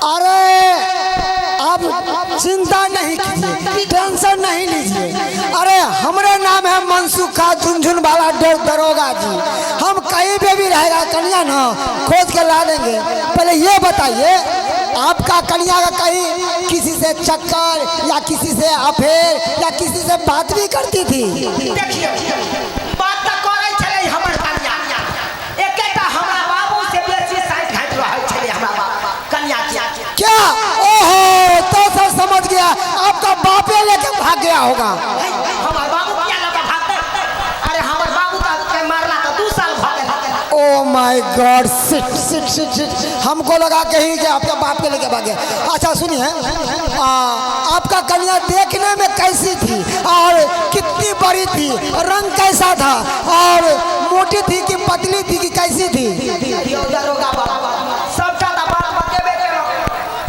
अरे आप चिंता नहीं कीजिए, टेंशन नहीं लीजिए। अरे हमारे नाम है मनसुखा झुनझुन वाला दरोगा जी। हम कहीं पे भी रहेगा कन्या ना खोज के ला देंगे। पहले ये बताइए, आपका कन्या का कहीं किसी से चक्कर या किसी से अफेयर या किसी से बात भी करती थी? देखियौ, बात तऽ करै छलै हमर कन्या। एकेटा हमरा बाबू से बेसी साइठ घाटि रहै छलै हमरा बाप कन्या के। क्या? ओहो, तो सर समझ गया, आपका बापे लेके भाग गया होगा। है, हमर बाबू किया लऽ कऽ भागतै? अरे हमर बाबू तऽ मारला तऽ 2 साल भऽ गेल। Oh my God, shit shit shit shit. हमको लगा कहीं कि आपका बाप के लेके भाग गया। अच्छा सुनिए, आपका कन्या देखने में कैसी थी और कितनी बड़ी थी, रंग कैसा था और मोटी थी कि पतली थी कि कैसी थी? यौ दरोगा बाबा, सबटा तऽ बात बतेबे केलहुँ।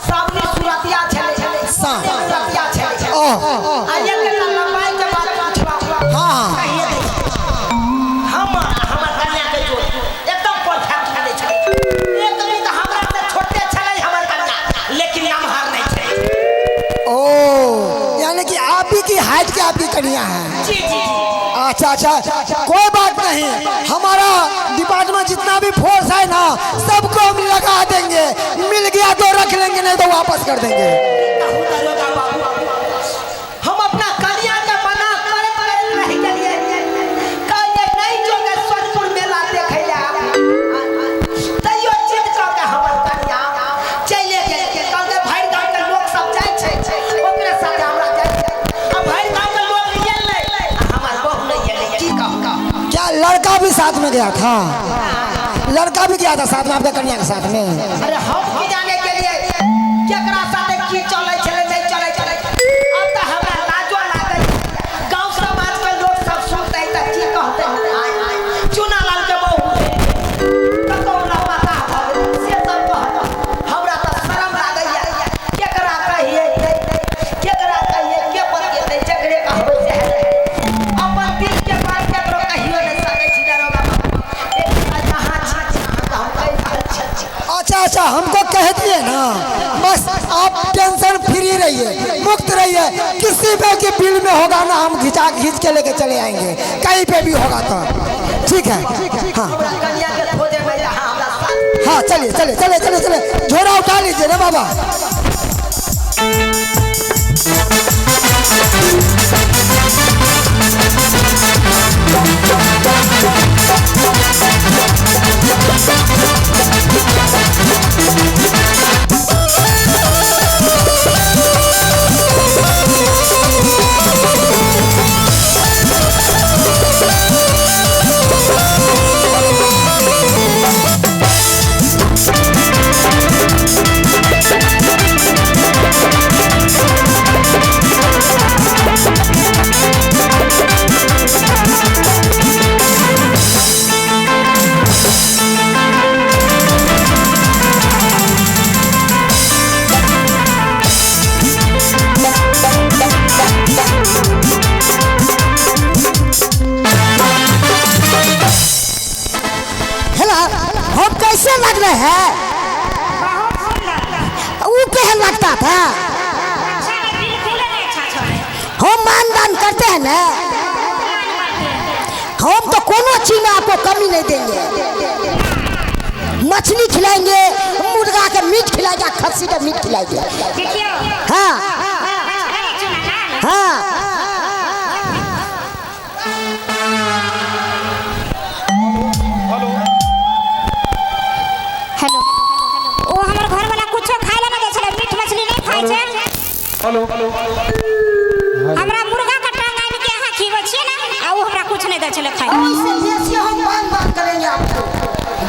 सामने सुरतिया छलै। सुरतिया छलै। ओह। आ एकटा लम्बाई के बात पुछलहुँ। हाँ। हम हमर कन्या के जोड़ एकदम परफेक्ट छलै छलै। एक भी तऽ हमरा से छोटे छलै हमर कन्या, लेकिन नमहर नहि छलै। ओ, यानी कि आप ही की हाइट के आपकी कन्या है? जी जी जी। अच्छा अच्छा, कोई बात नहीं, हमारा डिपार्टमेंट जितना भी फोर्स है ना, सबको हम लगा देंगे। मिल गया तो रख लेंगे, नहीं तो वापस कर देंगे। कहू दरोगा बाबू, हम अपना कन्या के मना करैत करैत रहि गेलियै। कहलियै नहि जो गे सोनपुर मेला देखै लए, तैयो जिद कऽ के हमर कन्या चलि गेल। कहलकै भरि गाँवके लोक सब जाइ छै, ओकरे साथे हमरा जाइ छै। आ भरि गाँवके लोक गेलै आ हमर बहू नहि गेलै। की कहू? क्या लड़का भी साथ में गया था? लड़का भी गया था साथ में, आपके कन्या के साथ में? अरे हम की जाने के लिए केकरा साथे की चलै छलै, नहि चलै छलै। अब तऽ हमरा लाजो लागै। गाँव समाज के लोक सब सुनतै तऽ की कहतै? आय आय, चुनालाल के बहू कतौ लापता भऽ गेलै, से सब कहत। हमरा तऽ शरम लागैया। केकरा कहियै, केकरा कहियै, के बतियेतै? जकरे कहबै से अपन दिल के बात केकरो कहियो नहि सकै छी। दरोगा बाबा, एक कहाँ छी अहाँके हम कहि रहल छी। अच्छा अच्छा, हमको कह दिए ना, बस आप टेंशन फ्री रहिए, मुक्त रहिए। किसी पे के बिल में होगा ना, हम खिंचा खींच के लेके चले आएंगे। कहीं पे भी होगा तो ठीक है, हाँ। हमरा कन्या के खोजे में अहाँ हमरा साथ। हाँ, चलिए चलिए चलिए चलिए चलिए, झोरा उठा लीजिए ना बाबा। हेलो, हम कैसे लग रहे हैं? बहुत सुंदर। वो केहन लगता था? अच्छा नहीं, बिल्कुल नहीं अच्छा छलै। हम मान दान करते हैं ना। हम तो कोनो चीज में आपको कमी नहीं देंगे। मछली खिलाएंगे, मुर्गा के मीट खिलाएंगे, खस्सी का मीट खिलाएंगे। देखियो। हाँ। अरे चुनालाल। हाँ। हेलो, ओ हमर घर वाला कुछो खाय ला नहीं दै छलै, मीट मछली नहीं खाय छै। हेलो। हमरा मुर्गा के टांग आनि के अहाँ खिबै छियै ने, आ ओ हमरा कुछ नहीं दै छलै खाय ला। इससे बेसी हम मान दान करेंगे आपको।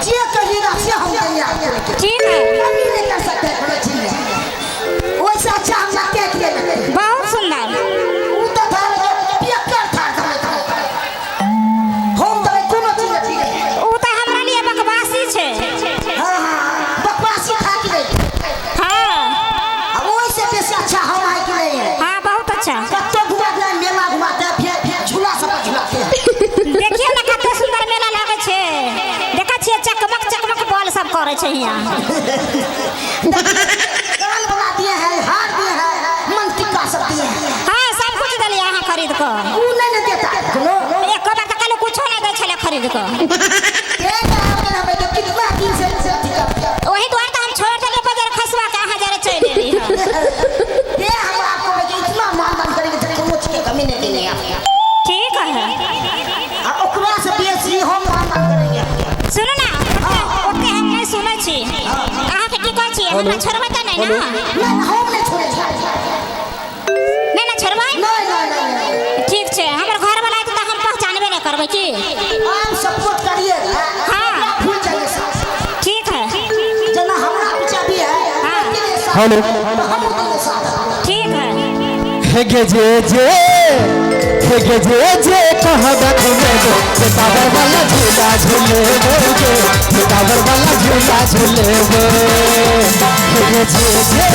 जे कहिएगा से हम देंगे आपको। ठीक है। कमी नहीं कर सकते कोनो चीज में। वैसे अच्छा हम लगते हैं कि नहीं लगते? बहुत सुंदर। वो तो था पियक्कर था, हम तो कोनो चीज नहीं। ओ तऽ हमरा लिए बकवासी छै। हाँ हाँ, बकवासी था कि नहीं? हाँ। अब वैसे बेसी अच्छा हम है कि नहीं है? हाँ, बहुत अच्छा। कत्तो घुमाते हैं, मेला घुमाते हैं, फिर फिर झूला सब पर झुलाते हैं। देखियौ ने, कते सुंदर मेला लागै छै। देखै छियै, चकमक चकमक बॉल सब करै छै हियाँ। खरीद कऽ। उ नहीं न देता कोनो। एक बार तऽ कहलहुँ कुछो नहि दै छलै खरीद कऽ। देगा अपन हमें तो कितना दिन से अथी करते। ओही दुआरे तऽ हम छोड़ि देलियै बजार खसुआ के, अहाँ जरे चलि एली हँ। ये हम आपको इतना मान दान करेंगे तो कोनो चीज के कमी नहीं देंगे आप। ठीक है। आ ओकरा से बेसी हम मान दान करेंगे। सुनू ना, ओते हम नहि सुनै छी। अहाँके की कहै छी, हमरा छोड़बै तऽ नहि ने? नहीं हम नहीं छोड़े छी। नहि ने छोड़बै? नहीं नहीं नहीं। ठीक छै, हमर घरवाला एतै तऽ हम पहचानबे नहि करबै की? आप सपोर्ट करिए। हाँ। भूल जाइए सब। ठीक है। जना हमरा पीछा भी है। हाँ। हेलो। हम उनके साथ। ठीक है। हेगे जे जे हेगे जे जे कहबा घुमेबो टावर वाला झूला झूलेबो गे, टावर वाला झूला झूलेबो। हेगे जे जे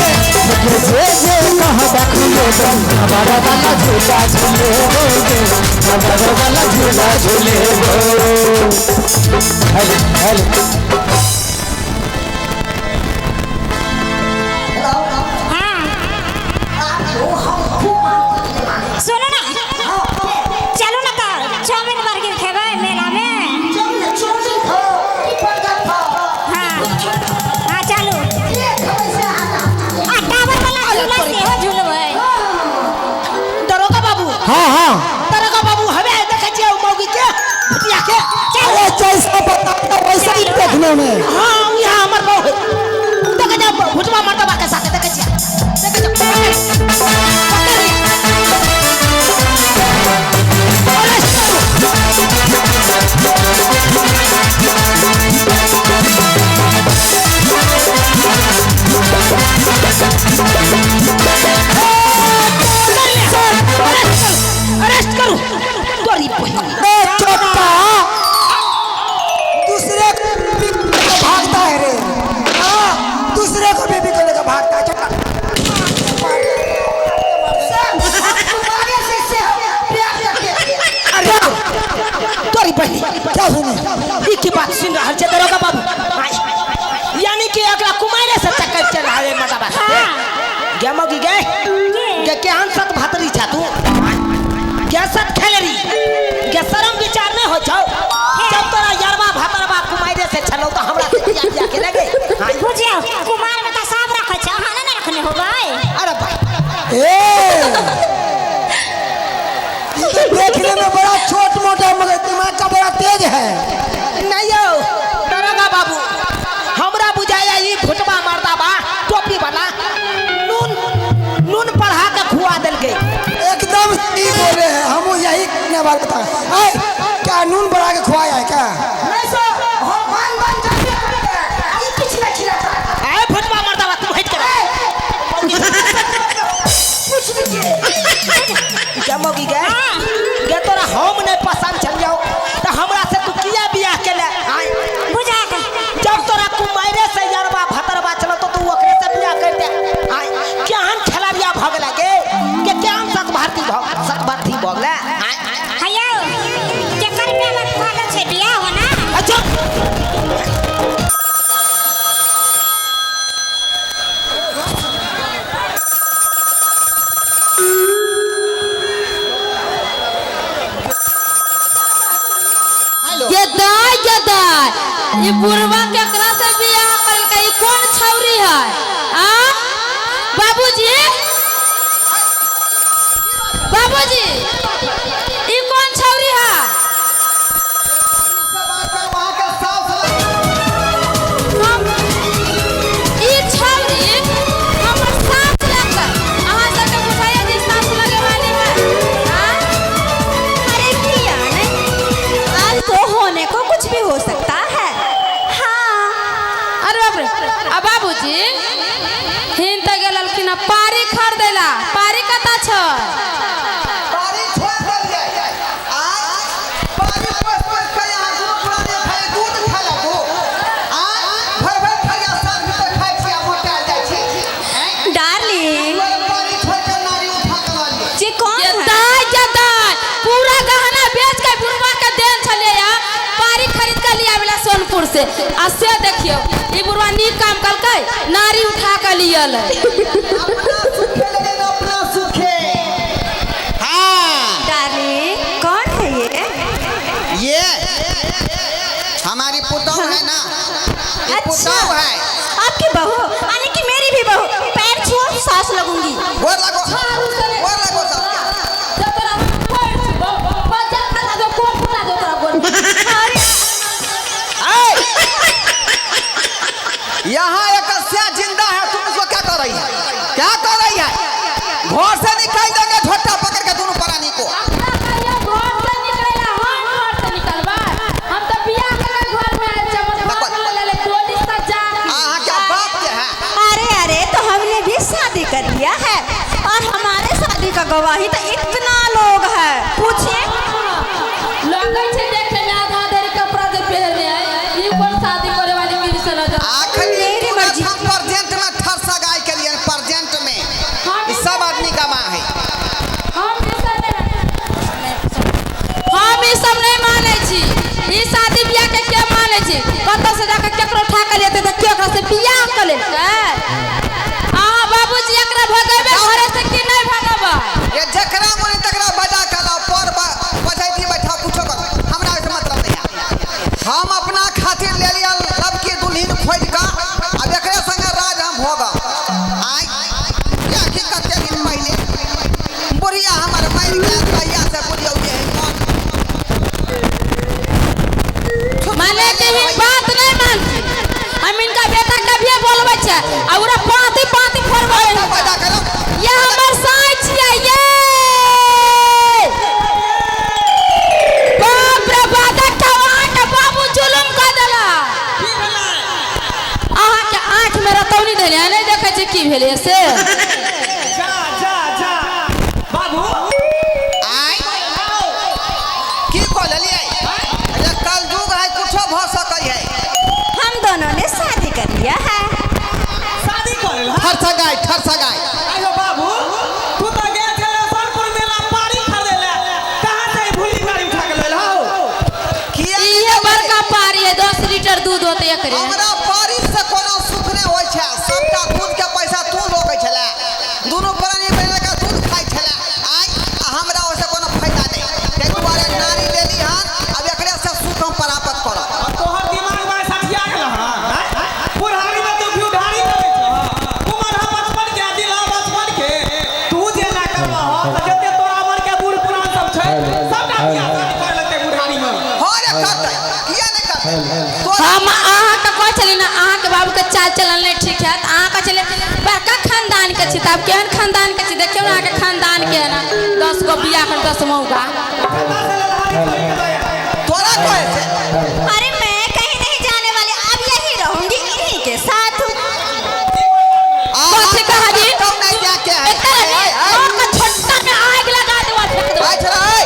हेगे जे जे कहबा घुमेबो टावर वाला झूला झूलेबो गे, टावर वाला झूला झूलेबो। Hello hello. हाँ। हम खूब मान। सुनू ना, चलू ना तऽ चाउमीन बर्गर खेबै मेला में। चाउमीन खाओ की बर्गर खाओ। हाँ हाँ चलू। ये खाओ से आना। आ टावर वाला झूला सेहो झूलबै। दरोगा बाबू। हाँ हाँ। दरोगा बाबू हमे देखै छियै मौगी के भुतिया के। अरे जैसा बताता वैसा ही देखने में। हाँ यहाँ हमर बहू है। देखै जा भुटवा मर्दबा के साथे देखै छियै। देखै जा पकड़ लिया। अरेस्ट करू। अरेस्ट करू। तोरी बहिन। ए चोट्टा दूसरे को बीबी को लेकर भागता है रे। हाँ दूसरे को बीबी को लेकर भागता है चोट्टा। तुम्हारे से से प्यार करते। अरे तोरी बहिन। क्या सुनी? ई की बात सुन रहल छै दरोगा बाबू? यानी कि एकरा कुमारे से चक्कर चल रहल है मर्दबा साथे। गे मौगी गे गे केहन सत भातरी छा तू? गे सत खेलरी गे शरम विचार नहीं हो छौ? जब तोरा यारवा भातरवा कुमारे से छलौ तो हमरा से बियाह बियाह के लगे। बुझियौ कुमार में तऽ सब रखै छै, अहाँ नहि ने रखने होबै। अरे भाई ए ये तो देखने में बड़ा छोट मोटा मगर दिमाग का बड़ा तेज है। नहीं यौ दरोगा बाबू, हमरा बुझाया ई भुटवा मर्दबा टोपी वाला नून नून पढ़ा के खुआ देलकै। एकदम सही बोले हैं, हम यही कहने वाला था। ऐ, क्या नून बढ़ा के खुआया है क्या? नहीं सर हम मान मान जाते हैं। आई किछ नहीं खिलाता। ए भुटवा मर्दबा तू हट कर। कुछ नहीं। क्या मौगी गे गे तोरा हम नहीं पसंद चल जाओ तो हमरा से तू किया बियाह केले? बुझा के जब तोरा कुमारे से यारवा भतरवा चलो तो तू ओकरे से बियाह कर दे। केहन खेलरिया भऽ गेलै गे के केहन सत भारती भऽ सत भारती भऽ गेलै। हैयौ केकर माय बाप पागल छै बियाह हो ना? अच्छा गेदाय गेदाय ई बुढ़वा केकरा से बियाह करलकै? ई कौन छौरी है? आ बाबूजी बाबूजी ई कौन छौरी है? ई छौरी हमर सास लगतै। अहाँ सबके बुझाइया जे सास लगे वाली है? अरे किया नहीं, आज तो होने को कुछ भी हो सकता है। हाँ। अरे बाप रे। आ बाबूजी हिन त गेलखिन पारी खरीदेला। पारी कतऽ छै? पारी छोड़ देलियै। आय पारी पोस पोस के यहाँ दुनू पुराने खाइ दूध खेलक ओ। आय भरि भरि थरिया साँझ भीतर खाइ छी आ मोटायल जाइ छी। डार्लिंग पारी छोड़ के नारी उठा के लऽ लियै। जी कौन है? गेदाय गेदाय पूरा गहना बेच के बुढ़वा के देन छलियै। पारी खरीद के लियावेला सोनपुर से। आ से देखियौ ई बुढ़वा नीक काम कलकै, नारी उठा के लियल। अपना सुखे लगे अपना सुखे। हाँ हमारी पुतहु है ना, ये अच्छा पुतहु है। आपकी बहू यानी कि मेरी भी बहू। पैर छुओ सास लगूंगी। गोर लगो, गोर लगो सब। जब तोरा पैर छुबो, बच्चा खा दो कोट फुटा दो तोरा गोर। ऐ! यहाँ एक अस्या जिंदा है, तुम उसको क्या कर रही है? क्या कर रही है? घर से निकाल देंगे झोटा पकड़ के दोनों प्राणी को। अपना कहियो घर से निकलेला, हम घर से निकलबा। हम तो बियाह के घर में आयल छी, हमर घर में ले ले डोली सजा के। अहाँ क्या बाप के है? अरे अरे तो हमने भी शादी कर लिया है और हमारे शादी का गवाही तो इतना लोग है, पूछिए। लगै छै देखे में आधा धरि कपड़ा जे पहिरने है, ई कोन शादी करे वाली गिरी से नजर। आखिर मेरी मर्जी। हम प्रेजेंट में थरसा गाय के लिए, प्रेजेंट में ये सब आदमी का माँ है। हम ई सब नहीं, हम ई सब नहीं मानै छी। ई शादी बियाह के के मानै छी? कतौ से जाके केकरो उठा के लेते त के ओकरा से बियाह क लेलकै? अहाँ बाबूजी एकरा भगेबै घरे से कि नहीं भगेबै? ये जकरा मन तकरा बजा के लाओ, पर बजैती बैठा कुछो करो, हमरा से मतलब नहीं है। हम अपना खातिर ले लिया लब के दुल्हन खोज का, अब एकरे संगे राज हम भोगब। आय क्या की कते दिन पहले बुढ़िया हमर मरि गेल, तहिया से बुढ़िया जे है मन माने के ही बात नहीं मानती। हम इनका बेटा कभिए बोलबै छै आ ओकरा पाँति पाँति फोड़बै। बजा के लाओ। ये हमर साई छियै ये। बाप रे बाप, देखो अहाँके बाबू जुलुम कऽ देला। अहाँके आँखि में रतौनी देने है, नहीं देखै छी की भेलै से? जा जा जा बाबू। आय की कह लेलियै? अरे कल युग है, कुछो भऽ सकै है। हम दोनों ने शादी कर लिया है। शादी कर लेल? थरसा गाय, थरसा गाय। आयो बाबू, तू तो गेल छले सोनपुर मेला पारी खरीदे ले, कहां से ई भूली गाड़ी उठा के लेल हो? किया इहे बड़का पारी है, 10 लीटर दूध होते एकरे। हमरा पारी से कोनो सुख नहि होइ छै। सबटा दूध के पैसा तू रोकै छले, दुनू प्राणी बहिन के दूध खाइ छले। आय आ हमरा ओहिसँ कोनो फायदा नहि, ताहि दुआरे नारी लेली हन। अब एकरे से सुख हम प्राप्त करब। अब तोहर दिमाग में सठिया गेल हन? बुढ़ारी में तू घिउढारी करै छह। उमर है बचपन के, दिल है बचपन के। तू जे ना करबह त जते तोरा उमर के बूढ़ पुरान सब छै सबटा बियाह शादी करे लगतै बुढ़ारी में। हँ रे करतै, किया नहि करतै? तोरा हम अहाँके कहै छली ने अहाँके बाबूके चाल चलन नहि ठीक है, तऽ अहाँ कहै छलियै बड़का खानदान के छी, तऽ आब केहन खानदान के छी देखियौ ने अहाँके खानदान के ने 10 गो बियाह कर 10 मौका। तोरा कहै छै। अरे मैं कहीं नहीं जाने वाली, अब यही रहूंगी इन्हीं के साथ। कथी कहली? कतौ नहि जाके है। एतऽ ऐ, ऐ, ओकर छोटा में आगि लगा देबो, फेंक देबो। ऐ छला, ऐ,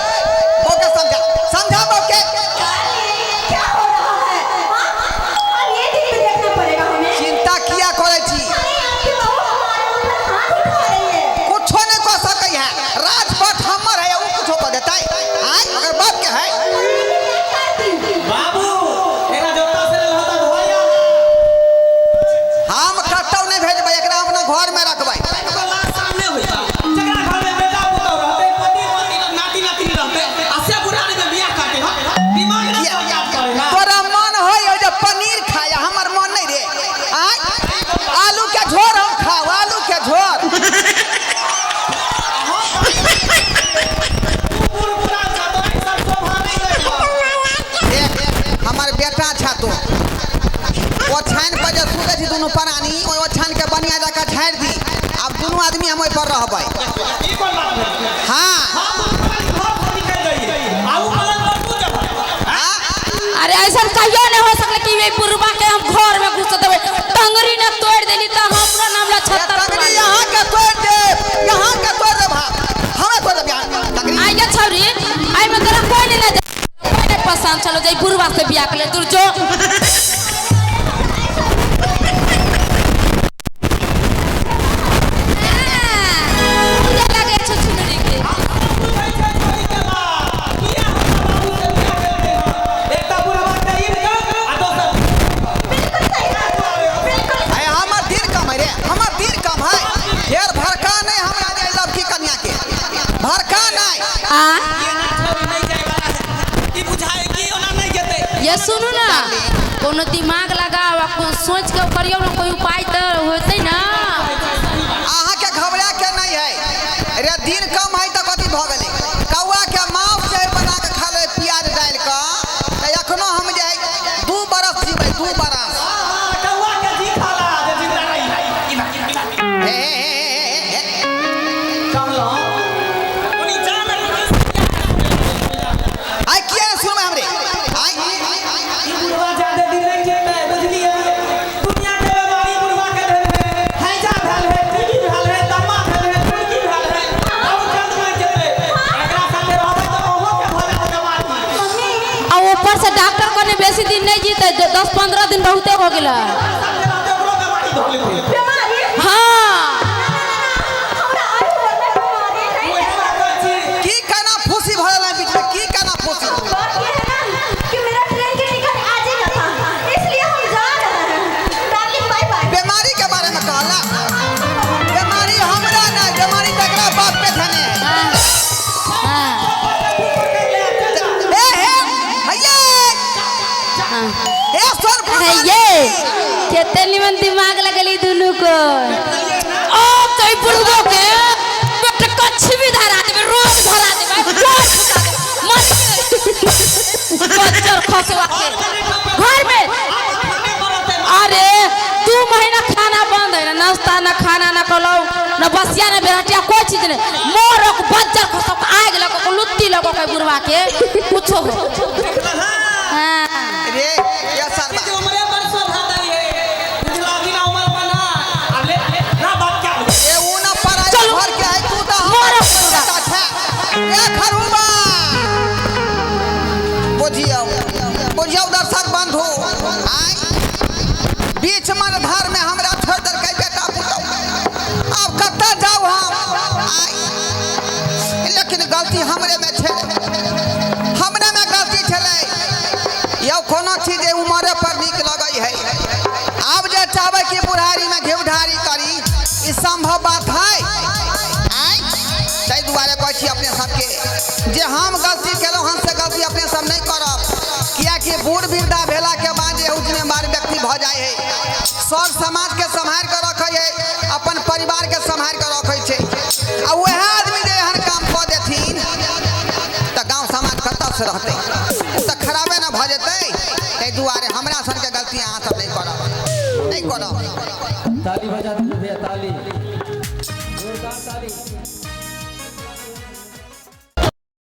बौके समझा, समझा बौके। क्या हो रहा है? हाँ? अब ये दिन भी देखना पड़ेगा हमें। चिंता किया करै छी? अरे आपकी बहू हमारे ऊपर हाथ उठा रही है। कुछो नहि कऽ सकै है। राजपथ हमर है, उ कुछो कऽ देतै? आय अगर बाप के है। बाबू एकरा जत्ता से लेल हता धोया। हम कतौ नहि भेजबै एकरा, अपना घर में रखबै। लाश सामने होई बा, जकरा घर में बेटा पुतहु रहतै, पति पत्नी नाती नातिनी रहतै आ से बुढ़ारी में बियाह करतै। हं दिमाग ना किया? याद करे ना। तोरा मन है जे पनीर खाय, हमर मन नहीं रे। आय आलू के झोर हम खाओ, आलू के झोर। तू बूढ़ पुरान छ, तोरा ई सब शोभा नहीं दै छौ। देख हमर बेटा छा तू, ओछानि पर जे सुतै छी दुनू प्राणी, ओहि ओछानि के बनिया जाके झाड़ि दी। आब दुनू आदमी हम ओहि पर रहबै। ई कोन बात भेलै? हाँ हम दुनू प्राणी घर से निकलि जाइए आ उ पलंग पर तू जबह। हाँ अरे ऐसा कहियो नहीं हो सकले कि ये बुढ़वा के हम घर में घुस देबै। टंगरी ने तोड़ देली तऽ हमरा नाम ला ये छत्तर टंगरी यहाँ के तोड़ दे, यहाँ के तोड़ दे भाप, हमें तोड़ दे यहाँ टंगरी। आई गे छौरी, आई में तोरा कोई नहीं ले जा, कोई नहीं पसंद चलो जाई बुढ़वा से बियाह कर ले दूर जो। पूजा लगे छुछुनरी के। बुझै छै छोरी के बाप, किया हमरा बाबू से बियाह केलकै हन? एकटा बुढ़वा के इनकम आ दोसर बिल्कुल सही बात, बिल्कुल। अरे हमर दिल कम है रे, हमर दिल कम है। ढेर भर ये सुनू ना, कोनो दिमाग लगाओ आ कोनो सोच के करियो ना, कोई उपाय तो होते ना। अहाँ के घबरा के नहीं है रे, दिन कम है तो कथी भ गेलै। कौआ के मांस जे बना के खा ले प्याज डालि के, त एखनो हम जे है 2 बरस जीबै, 2 बरस। कौआ के जी खाला जे जिंदा रही। हे हे हे हे कहलौं ओनी जान आइ किया ने सुनबै हमरे? आइ ई बुढ़वा जादे दिन नहीं जेतै, बुझलियै? दुनिया के बीमारी बुढ़वा के भेल है, हैजा भेल है, टीबी भेल है, दम्मा भेल है, तुर्की भेल है, बहुत जल्द मरि जेतै। एकरा साथे रहबै तऽ अहूँ के भऽ जायत बीमारी। आ ऊपर से डॉक्टर कने बेसी दिन नहीं जीते, 10-15 दिन बहुते हो गेला। साथे रहतै ओकरो बीमारी धऽ लेतै। बीमारी? हाँ हमरा आई उम्र में बीमारी नहीं। उएह बात कहै छी। की केना फूसी भरल है बीच में, की केना फूसी? बात ये है ना कि मेरा ट्रेन की टिकट आज ही का था, इसलिए हम जा रहे हैं। डार्लिंग बाय बाय। बीमारी के बारे में कहला, बीमारी हमरा नहीं, बीमारी तकरा बाप के धने है। हाँ ए हे हैये ए सर ये केते निमन दिमाग लगली दुनू को। ओ तो ई बुढ़बो के पेट कच्छ भी धरा देबे, रोज धरा देबे, रोज घुसा देबे, मर बच्चर खसवा के घर में। अरे 2 महीना खाना बंद है ना, नाश्ता ना खाना ना कलौ ना बसिया ना बेरहटिया कोई चीज नहीं। मोरक बच्चर खसवा के आग लगो के लुत्ती लगो के बुढ़वा के कुछो हो। हाँ रे ये सर जे उमरे पर शोभा दै है, बुझला बिना उमर पर ना। आ ले ना बाप क्या होगा? ए ऊ ना पराई चलो। घर के है, तू तो मोरो बेटा छे। ए खरुबा बुझियो बुझियो दर्शक बंधु, आइ बीच मन धार में हमरा छोड़ देलकै बेटा पुतहु, आब कतऽ जाउ हम? आइ लेकिन गलती हमरे में छलै, हमरे में गलती छलै। यौ कोनो चीज जे उमरे पर नीक लगै है। आब जे चाहबै कि बुढ़ारी में घिउढारी करी, ई संभव बात है? आइ ताहि दुआरे कहै छी अपने सबके जे हम गलती केलहुँ हन से गलती अपने सब नहीं करब, कियाकि बूढ़ वृद्धा भेला के बाद जे जिम्मेदार व्यक्ति भऽ जाइ है, सब समाज के सम्हारि कऽ रखै है, अपन परिवार के सम्हारि कऽ रखै छै। आ वएह आदमी जे एहन काम कऽ देथिन तऽ गाँव समाज कतऽ से रहतै? ओ तऽ खराबे ने भऽ जेतै। ताहि दुआरे हमरा सनके गलती अहाँ सब नहीं करब, नहीं करब। ताली बजा दीजिए भैया, ताली, जोरदार ताली।